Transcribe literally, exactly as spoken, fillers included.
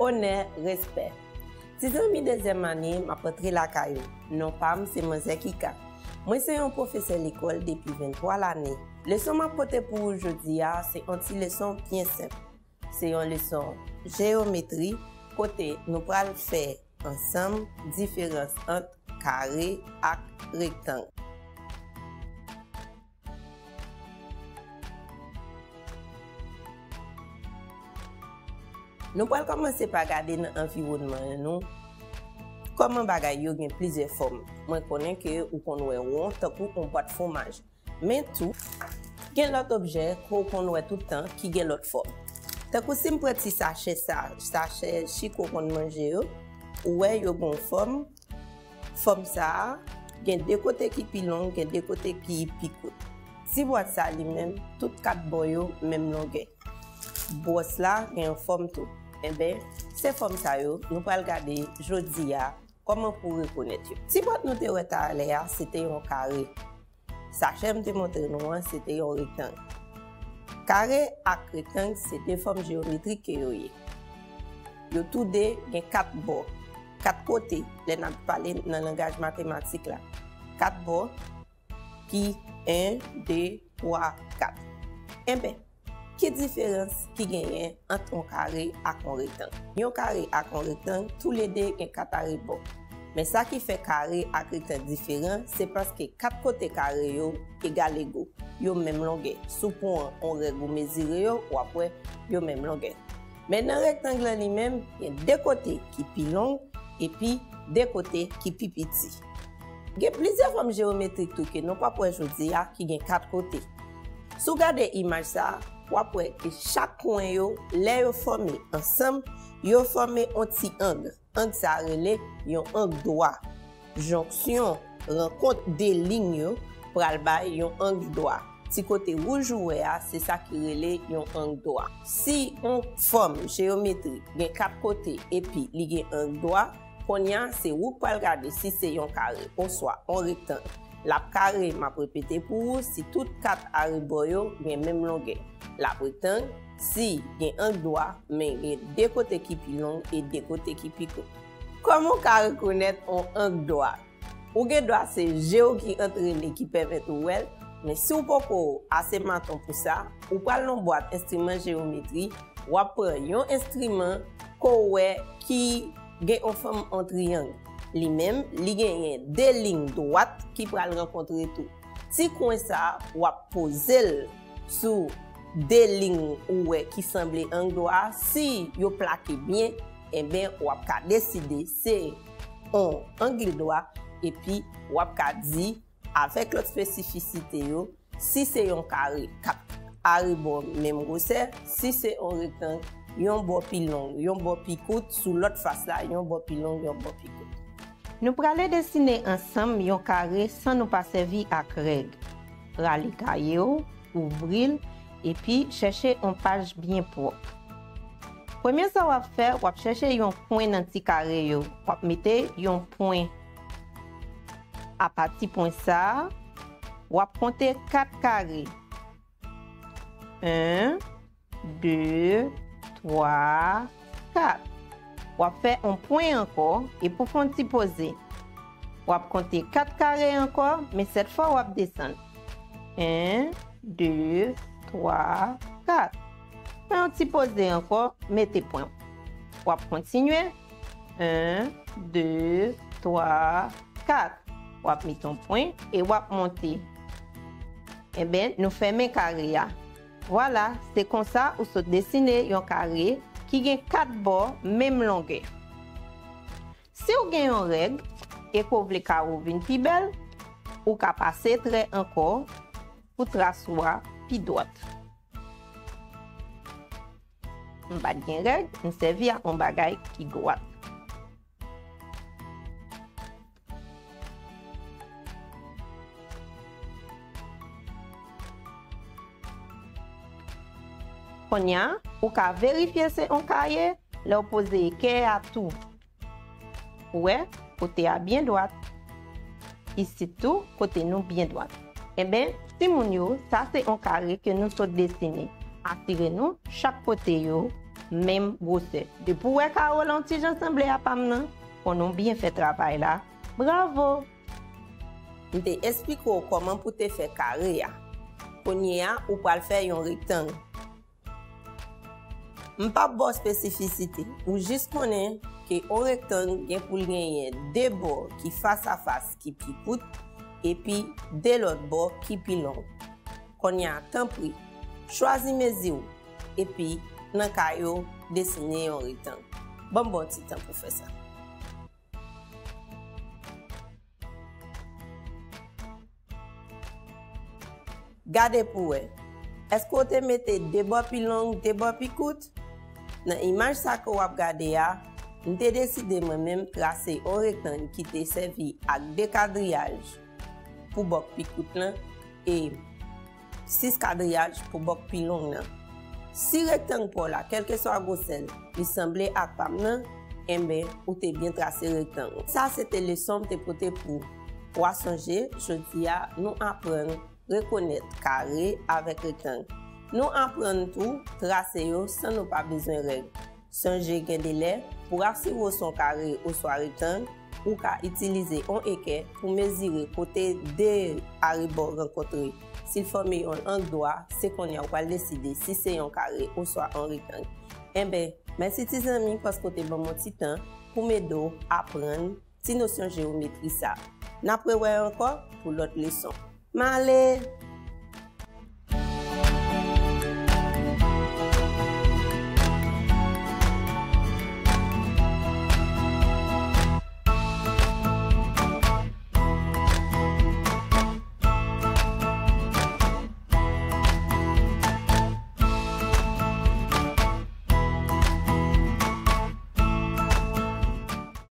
Onè, respè. Ti zanmi dezyèm ane, m ap antre lakay ou. Non pa m se Manzè Kika. Mwen se yon pwofesè lekòl depi venntwa lane. Leson m ap pote pou ou jodi a, se yon ti leson byen senp. Se yon leson jeyometri kote nou pral fè ansanm diferans ant kare ak rektang. Nou pral kòmanse pa gade nan anviwònman nou kòman bagay yo gen plizyè fòm. Mwen konnen ke ou konn wè won tankou yon bwat fwomaj. Men tou, gen lòt objè ke w konn wè tout tan ki gen lòt fòm. Tankou si m pran ti sachè sa, sachè chik ou konn manje yo, ou wè yo gen yon fòm. Fòm sa a gen de kote ki pi long, gen de kote ki pi kout. Ti bwat sa li menm, tout kat bò yo menm longè. Bwòs la gen yon fòm tou. Enben, se fòm sa yo nou pral gade jodi a, kòman pou rekonèt yo. Ti bwat nou te wè talè a, se te yon kare. Sachè m te montre nou an, se te yon rektang. Kare ak rektang se de fòm jeyometrik ke yo ye. Yo toude gen kat bò, kat kote, lè n ap pale nan langaj matematik la. Kat bò ki en, de, twa, kat. Enben, ki diferans ki genyen ant yon kare ak yon rektang? Yon kare ak yon rektang, toulede gen kat arebò. Men sa ki fè kare ak rektang diferan, se paske kat kote kare yo egal ego, yo menm longè. Si w pran yon règ ou mezire yo, w ap wè yo menm longè. Men nan rektang lan li menm, gen de kote ki pi long, epi de kote ki pi piti. Gen plizyè fòm jeyometrik tou ke nou p ap wè jodi a ki gen kat kote. Si w gade imaj sa a, w ap wè ke chak kwen yo, lè yo fòme ansanm, yo fòme yon ti ang. Ang sa a rele yon ang dwa. Jonksyon, rankont de liy yo pral bay yon ang dwa. Ti kote wouj ou wè a, se sa ki rele yon ang dwa. Si yon fòm jeyometrik gen kat kote epi li gen ang dwa, kounye a se ou k pral gade si se yon kare oswa yon rektang. L ap kare, m ap repete pou ou, si tout kat arebò yo gen menm longè. L ap rektang, si gen ang dwa, men gen de kote ki pi long e de kote ki pi kout. Kòman w ka rekonèt yon ang dwa? Ou gen dwa se je w ki antrene ki pèmèt ou wè l, men si w poko ase maton pou sa, ou pral nan bwat enstriman jeyometri, w ap pran yon enstriman ke w wè ki gen yon fòm yon triyang. Li menm, li genyen de liy dwat ki pral rankontre tou. Ti kwen sa a, w ap poze l sou de liy ou wè ki sanble ang dwa a. Si yo plake byen, enben, w ap ka deside se yon ang dwa, epi w ap ka di, avèk lòt espesifisite yo, si se yon kare, kat arebò menm gwosè, si se yon rektang, yon bò pi long, yon bò pi kout, sou lòt fas la, yon bò pi long, yon bò pi kout. Nou prale desine ansanm yon kare san nou pa sèvi ak règ. Rale kaye w, ouvri l, epi chèche yon paj byen pwòp. Premye sa w ap fè, w ap chèche yon pwen nan ti kare yo. W ap mete yon pwen. Apati pwen sa a, w ap konte kat kare. En, de, twa, kat. W ap fè yon pwen ankò e pou fè yon ti poze. W ap konte kat kare ankò, men sèt fwa w ap desann. En, de, twa, kat. Fè yon ti poze ankò, mete pwen. W ap kontinye. En, de, twa, kat. W ap mete yon pwen e w ap monte. Enben, nou fèmen kare a. Vwala, se konsa ou sot desine yon kare ki gen kat bò menm longè. Si w gen yon règ e ke w vle kare w vin pi bèl, ou ka pase trè ankò pou tras ou a pi dwat. M pa t gen règ, m sèvi ak yon bagay ki dwat. Kounye a, ou ka verifye se yon kaye lè w poze ekè a tou. Ou wè, kote a byen dwat. Isit tou, kote nou byen dwat. Enben, timoun yo, sa se yon kare ke nou sot desine. Asire nou, chak kote yo, menm gwosè. Depi w wè kare w lan yon ti jan sanble a pa m nan, konnen w byen fè travay la. Bravo! M te esplike w kòman pou te fè kare a. Kounye a, ou pral fè yon rektang. M p ap ba w espesifisite. Ou jis konnen ke yon rektang gen pou l genyen de bò ki fas a fas ki pi kout, epi de lòt bò ki pi long. Kounye a, tanpri, chwazi mezi w, epi nan kay ou, desine yon rektang. Ban m ba w ti tan pou fè sa. Gade pou wè. Èske w te mete de bò pi long, de bò pi kout? Nan imaj sa ke w ap gade a, m te deside mwen menm trase yon rektang ki te sèvi ak de kadriyaj pou bò k pi kout lan e sis kadriyaj pou bò k pi long nan. Si rektang pa w la, kèlkeswa gwosè l, li sanble ak pa m nan, enben, ou te byen trase rektang ou. Sa se te leson m te pote pou w. W a sonje, jodi a, nou aprann rekonèt kare avèk rektang. Nou aprann tou trase yo san nou pa bezwen règ. Sonje, gen de lè, pou w asire w se yon kare oswa rektang, ou ka itilize yon ekè pou mezire kote de arebò rankontre. Si l fòme yon ang dwa, se kounye a w pral deside si se yon kare oswa yon rektang. Enben, mèsi ti zanmi paske w te ban m yon ti tan pou m ede w aprann ti nosyon jewometri sa. N ap rewè ankò pou lòt leson. M ale!